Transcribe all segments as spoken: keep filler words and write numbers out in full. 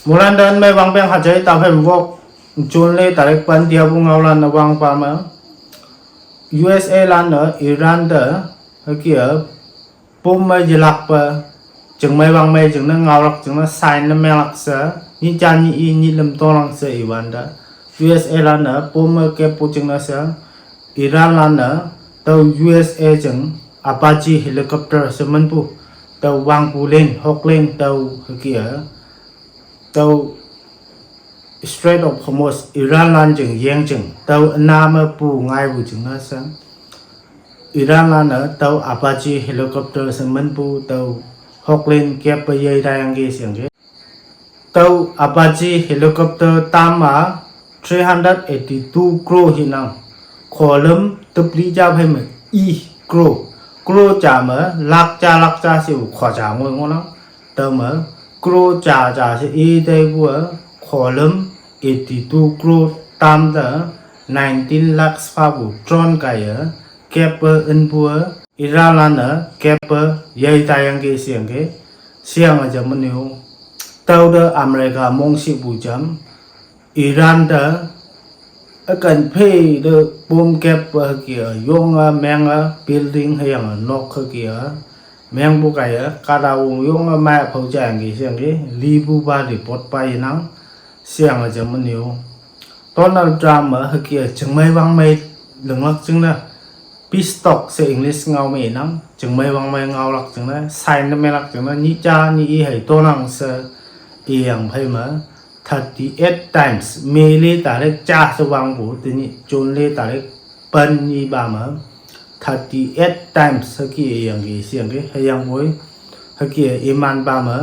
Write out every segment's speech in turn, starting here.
Mulan dan me wang peng hajai ta phem wok. June le tarik pan dia bu ngaolan na wang pa me. U S A lan na Iran da haki a pom me yilak pa jeng mai wang mai jeng na ngaolak jeng na sign na melak sa ni jan ni i ni lem tolang sa Iran da. U S A lan na pom me kep pu jeng na sa Iran lan na tau U S A jeng Apache helicopter sa men pu tau wang pu len hok len tau haki a tau Strait of Hormuz Iran lan jeng yeng jeng tau na me pu ngai wu jeng na sa Iran lan na tau Apache helicopter sa men pu tau hok len kep pa yai da yang ge siang ge. Tau Apache helicopter tam ma three hundred eighty two crore hi nang. Kholum tupli ja phai me i crore. Crore ja me lak ja lak ja si u kho ja ngoi ngoi nang. Tau me crore ja ja si i dai bu a kholum eighty two crore tam da nineteen lakhs pa bu tron ka ya kep pa in bu a Iran lan na kep pa yai ta yang ge siang ge siang a jam menu. Tau da America mong si bu jam Iran da a kan phe da pom kep pa haki a yong a meng a building ha yang a nok haki a meng bu ka ya ka da wong yong a mai phau ja yang ge siang ge li bu ba report pa yi nang siang a jam menu. Donald Trump a haki a jeng mai wang mai leng lak jeng na peace talk se English ngau me nang jeng mai wang mai ngaolak jeng na sign na melak jeng na ni ja ni i hai to nang sa i yang phai ma thirty eight times me le tarik ja sa wang bu te ni June le tarik pan ni ba ma thirty eight times haki a yang ge siang ge ha yang boi haki a iman ba ma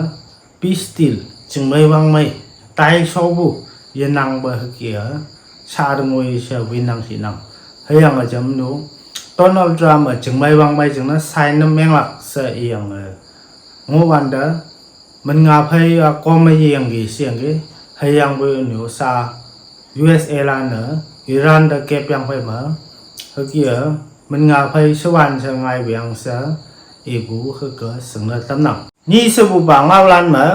peace deal jeng mai wang mai tai so bu ye nang ba haki a sa da ngoi sa wi nang si nang ha yang a jam nu Donald Trump a jeng mai wang mai jeng na sign na melak sa i yang a ngo wan da men nga phai a ko ma ye yang ge siang ge ha yang boi nu sa U S A lan na Iran da kep yang phai ma haki a men nga phai sa wan sa ngai wiang sa i bu haka seng na tam nang. Ni sa bu ba ngaolan ma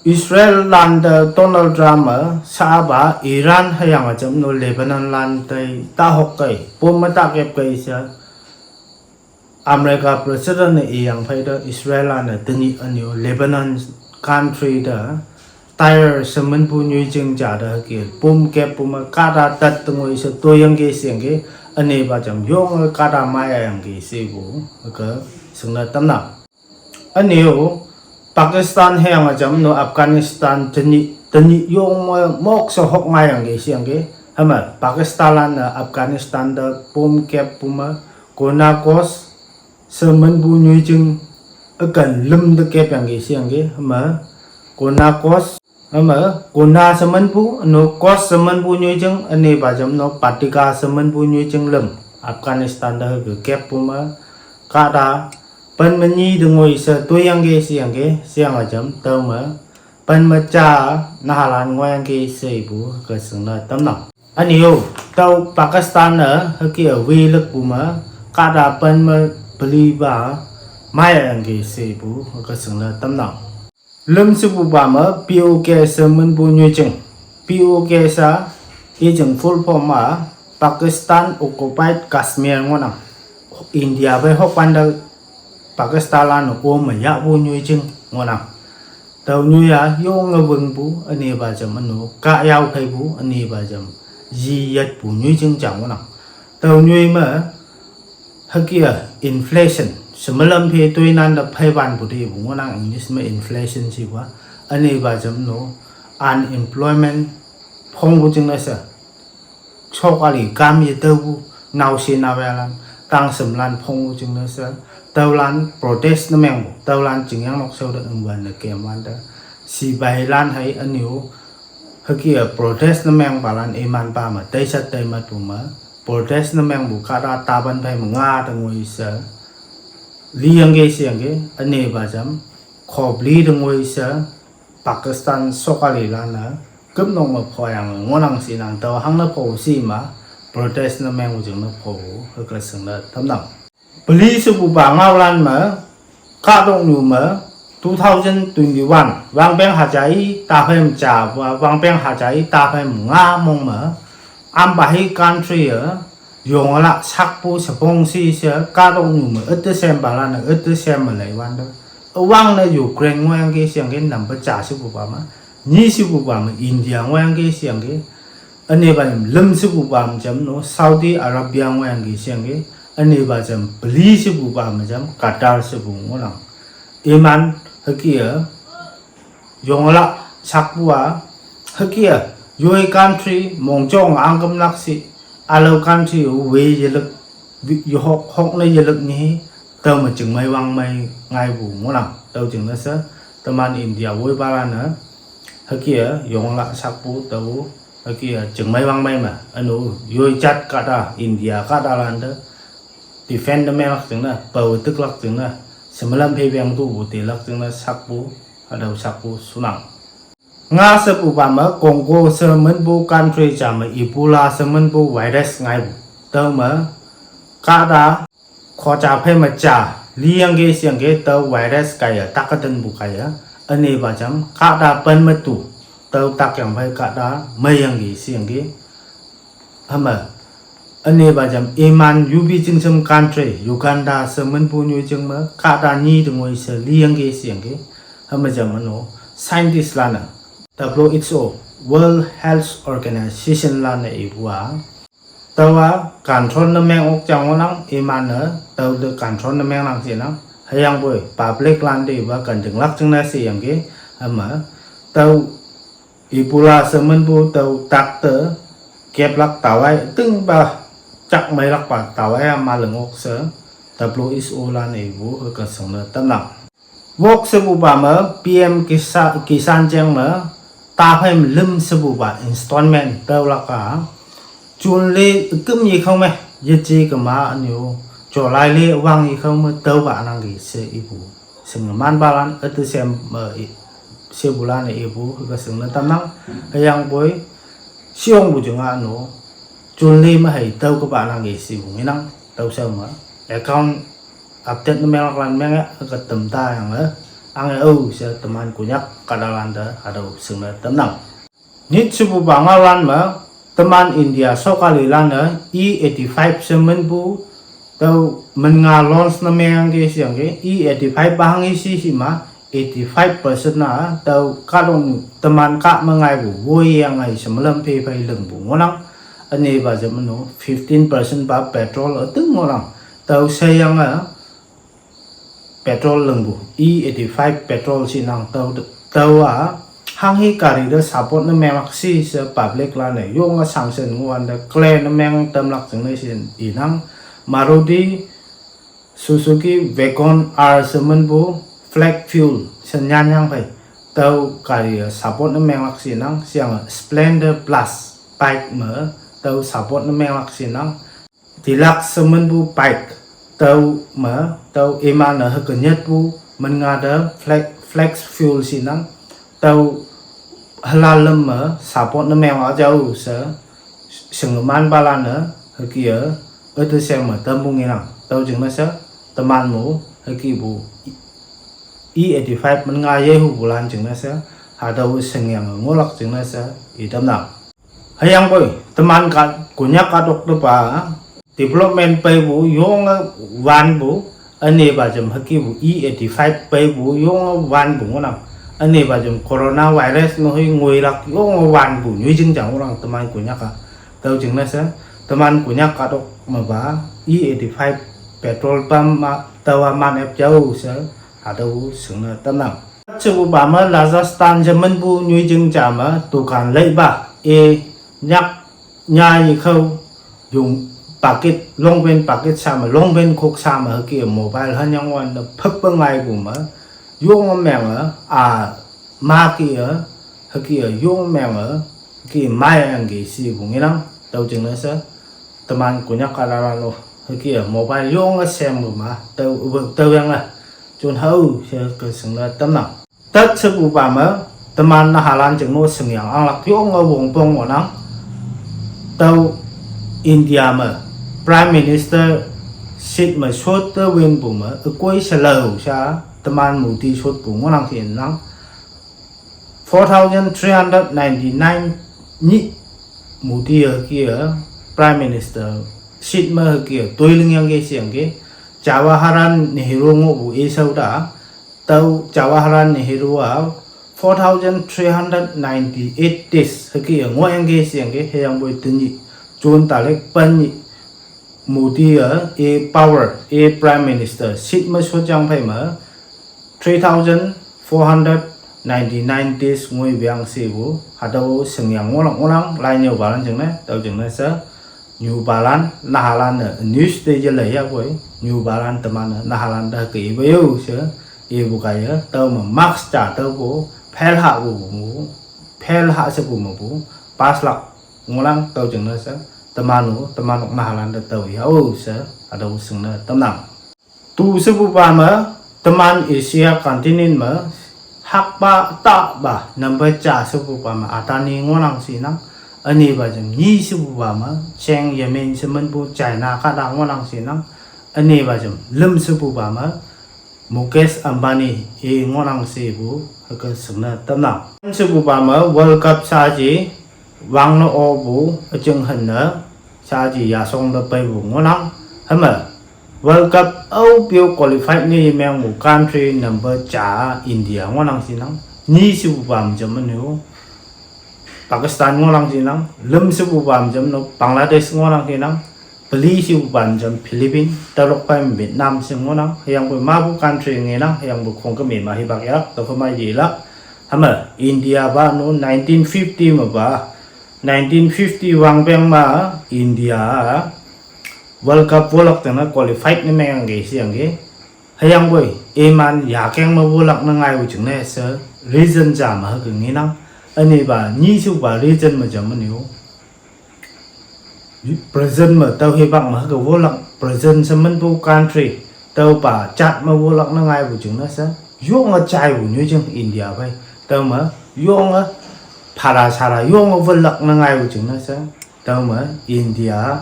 Israel lan da Donald Trump ma sa ba Iran ha yang a jam nu Lebanon lan tai ta hok kai pom ma ta kep kai sa America president na i yang phai da Israel lan na tani a ni Lebanon country da tire sa men bu nyui jeng ja da haki pom kep pom ma ka da tat ta ngoi sa to yang ge siang ge a ni ba jam yong a ka da mai a yang ge si bu haka seng na tam nang. A ni u Pakistan ha yang a jam nu Afghanistan tani tani yong ma mok sa hok ngai yang ge siang ge ha ma Pakistan lan na Afghanistan da pom kep pom ma kona kos sa men bu nyui jeng a kan lum da kep yang ge siang ge ha ma kona kos ha ma kona sa men bu no kos sa men bu nyui jeng a ni ba jam no patika sa men bu nyui jeng lum Afghanistan da haka kep pom ma ka da pan ma ni da ngoi sa to yang ge siang ge siang a jam tau ma pan ma ja na ha lan ngoi yang ge si bu haka seng na tam nang. A ni u tau Pakistan na haki a wi lak bu ma ka da pan ma pli ba mai yang ge si bu haka seng na tam nang. Lum si bu ba ma P O K sa men bu nyui jeng P O K sa i jeng full form ma Pakistan occupied Kashmir ngo nang. India bai hok pan da Pakistan lan na ko ma ya bu nyui jeng ngo nang. Tau nyui a yong a weng bu a ni ba jam a nu ka yau phai bu a ni ba jam yi yat bu nyui jeng jang ngo nang. Tau nyui ma haki a inflation sa ma lam phe tui nan da phai ban bu de bu ngo nang English ma inflation si ba a ni ba jam nu unemployment phong bu jeng na sa. Sok a li kam ye tau bu nau si nau ya lan tang sem lan phong bu jeng na sa tau lan protest na meng bu tau lan jeng yang nok sau da ng wan na kem wan da si bai lan hai a ni u haki a protest na meng ba lan i man ba ma tai sat tai mat bu ma protest na meng bu ka da ta ban phai ma nga da ngoi sa li yang ge siang ge a ni ba jam khob li da ngoi sa Pakistan sok a li lan na kep nong ma pho yang ngo nang si nang tau hang na pho si ma protest na meng u jeng na pho haka seng na tam nang. Pli sa bu ba ngaolan ma ka dong nu ma Two thousand twenty-one, wangpeng haja i taphei me ja wa, wangpeng haja i taphei me nga mong me, ampa hi country e, yong la sakpu sepong si se, kadok nyu me, ete sem bala ne, ete sem me lei wan de. Wang ne Ukraine ngoyang ke siang ke, number ja sipu pa me, nyi sipu pa me, India ngoyang ke siang ke, ane ba lem sipu pa me jam no, Saudi Arabia ngoyang ke siang ke, ane ba jam, peli sipu pa me jam, Qatar sipu ngolang. Iman, heki e, yong la, sakpu a, heki e, yoi country, mong jong angkem lak si, alo country, we yelek, wi-, yohok, hok ne yelek ni, tau me jingmei wangmei ngai bu ngolang, tau jing ne se, teman India woi bala ne, heki e, yong la sakpu, tau, heki e, jingmei wangmei me, anu, yoi jat kada, India kada lan de, defend ne me lak jing ne, pau tek lak jing ne, semalam phe beng tu bu te lak jing ne, sakpu, adau sakpu, sunang. Nga sepu pa me, Congo semenpu country ja me, Ebola semenpu virus ngai bu. Tau me, kada, khoja phei me ja, liyang ke siang ke, tau virus kaya, takaten bu kaya, ane ba jam, kada pen me tu, tau takyang phei kada, meyang ke siang ke, hame, ane ba jam, iman, yubi jingsem country, Uganda semenpu nyu jing me, kada nyi dengoi se, liyang ke siang ke, hame jam ano, scientist lana, W H O, World Health Organization lana ibu a, tawa control ne meng ok jang ngolang, iman ne, tau de control ne meng lang si nang, heyang boi, public lan de ba kan jing lak jing na si yang ke, hame, tau Ebola semenpu tau takte, kep lak tawai, ting ba, chak mai lak pa tawai a ma lengok se, W H O lan ibu, ke seng ne tenang. Wok sepu pa me, P M Kisa-, Kisan jeng me, taphei me lem sepu pa installment tau lak a, June le kem ye khau me, ye je kema anyo, July le wang ye khau me, tau ba nang ke se ibu. Seng man balan, ete sem, eh, i-, sebulan ibu, ke seng ne tenang, heyang boi, siong bu jeng ano, June le me hei tau ke ba nang ke se bu ngenang, tau se me, account update ne meng lan meng ya, ke tem ta yang e, ang e au se teman Konyak kada lan de, adau seng ne tenang. Nit sepu pa nga lan me, teman India sokali lan e, E eighty-five semenpu, tau men nga launch ne meng ke siang ke, E eighty-five ba hang isi si ma, eighty-five percent na, tau kadong teman ka mengai bu, woi yang ngai semelem phe phe leng bu ngolang, ane ba jam no, fifteen percent ba petrol ateng ngolang, tau se yang e, petrol leng bu, E eighty-five petrol si nang tau, tau a, hang hi kari de support ne meng lak si se public lan e, yong a sanction nguan de clear ne meng tem lak jeng ne si inang, Maruti, Suzuki, Wagon R semenpu, flex fuel, se nyan yang phei, tau kari a support ne meng lak si nang, siang a Splendor Plus, bike me, tau support ne meng lak si nang, Deluxe semenpu bike, tau me, tau iman ne hekenyet bu, men nga de flex, flex fuel si nang, tau helalem me, support ne meng a jau se, seng man balan ne, heki e, ete sem me, tembung inang, tau jeng ne se, teman mu, heki bu, E eighty-five men nga ye hu bulan jeng ne se, hadau seng yang ngolak jeng ne se, itam nang. Heyang boi, teman ka, Konyak kadok de pa, development pei bu, yong a wan bu, ane ba jam heki bu, E eighty-five pei bu, yong a wan bu ngonang. Ane ba jam coronavirus no hei ngoi lak, yong a wan bu, nyui jing jang orang teman Konyak ka. Tau jeng ne se, teman Konyak kadok me ba, E eighty-five petrol pump ma, tau a man ep jau se, hadau seng ne tenang. Sepu pa me Rajasthan semenpu nyui jing ja me, dukan lei ba, e, nyak, nya ye khau, yung pakit, long pen pakit sa me, long pen khok sa me, heki mobile han yang wan de, phep pe ngai bu me, yong a meng a, a, ma ki a, heki a, yong meng a, heki mai ang ki si bu ngenang, tau jeng ne se, teman Konyak ka la la lo, heki a, mobile yong a sem bu ma, tau, tau yang a, chun hau, se ke seng ne tenang. Tat sepu pa me, teman Nagaland jeng no seng yang ang lak yong a wong pong mo nang. Tau India me, Prime Minister seat me shot te win bu me, ekoi selau sa, teman Modi shotpu ngohnang ki inang. Four thousand three hundred ninety-nine nyih Modi-e hüke-a Prime Minister seat me hüke-a toi lingyangki sheyangki. Jawaharlal Nehru ngohpu ishao ta, tüo Jawaharlal Nehru-a four thousand three hundred ninety-eight days hüke-a ngohyangki sheyangki. Hüyangpoi tenyih June tarik pen nyih Modi-e i power, i Prime Minister seat me shotjang phei me three thousand four hundred ninety-nine days ngoi weang shepu hatüo shingyang ngohlak ngohnang. Lai nyüopalan jingne, tüo jingne she nyupalan nahalan-e news te yelei yahpoi, nyupalan teman-e nahalan te hüke ipe yo she ipu kaiye, tüome marks ja tüopu fail hahpu, fail hah shepu mepu pass lak ngohnang. Tüo jingne she teman-o teman-ok nahalan te tao yao she hatüo shingne tamnang. Tu shepupa me, teman Asia continent me hakpa tapa number ja shepupa me Adani ngohnang shinang. Ünepa jam nyi shepupa me Chang Yemin she minpu China kahta ngohnang shinang. Ünepa jam lüm shepupa me Mukesh Ambani i ngohnang shepu hüke shingne tamnang. Shepupa me World Cup shaji wangne opu üjing hanne shaji yashong te peipu ngohnang. Hüme World Cup aope-o qualified ne yemengpu country number ja India ngohnang shinang. Nyi shepupa me jam üne-o Pakistan ngohnang shinang. Lüm shepupa me jam no Bangladesh ngohnang shinang. Peli shepupa me jam Philippines, tüolok phei Vietnam she ngohnang. Hüyangpoi mapu country ngenang, hüyangpoi khongküm me ma hipak yelak, tüokhei ma yelak. Hüme India pa no nineteen fifty mepa, nineteen fifty wangpeng ma India World Cup wolak jingne qualified ne mengyangki sheyangki. Hüyangpoi iman yakeng me wolak ne ngaipu jingne she reason ja me hüke ngenang. Ünepa nyi shepupa reason me jam üne-o Brazil me tüo hipak me hüke wolak, Brazil she minpu country, tüopa jat me wolak ne ngaipu jingne she yonge jaipu nyoijing India phei. Tüome yonge phara sara yonge wolak ne ngaipu jingne she, tüome India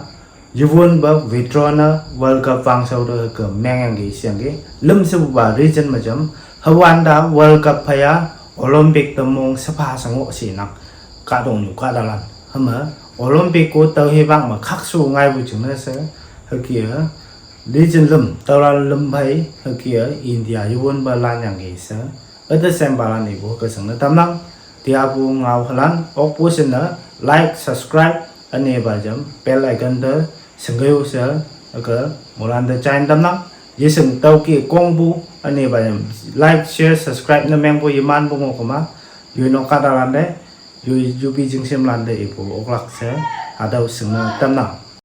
yewonpa withdraw ne World Cup wangshao te hüke mengyangki sheyangki. Lüm shepupa reason me jam, hüwante World Cup phei-a Olympic te mong shepa she ngoh shinang kahtoknyu kahtalan. Hüme Olympic ko tüo hipak me khakshu ngaipu jingne she hüke-a reason lüm, tüolan lüm phei hüke-a India yewonpa lanyangki she üte shempalan ipu hüke shingne tamnang. Tiapu ngaohalan okpu shinne like, subscribe, ünepa jam bell icon te shingkeo she hüke moilan te jaine tamnang. Yeshing tüoke kongpu ünepa jam like, share, subscribe ne mengpu yemanpu ngoh kema, yoi nok kahtalan te, yoi yupi jingshimlan te ipu oklak she hatüo shingne tamnang.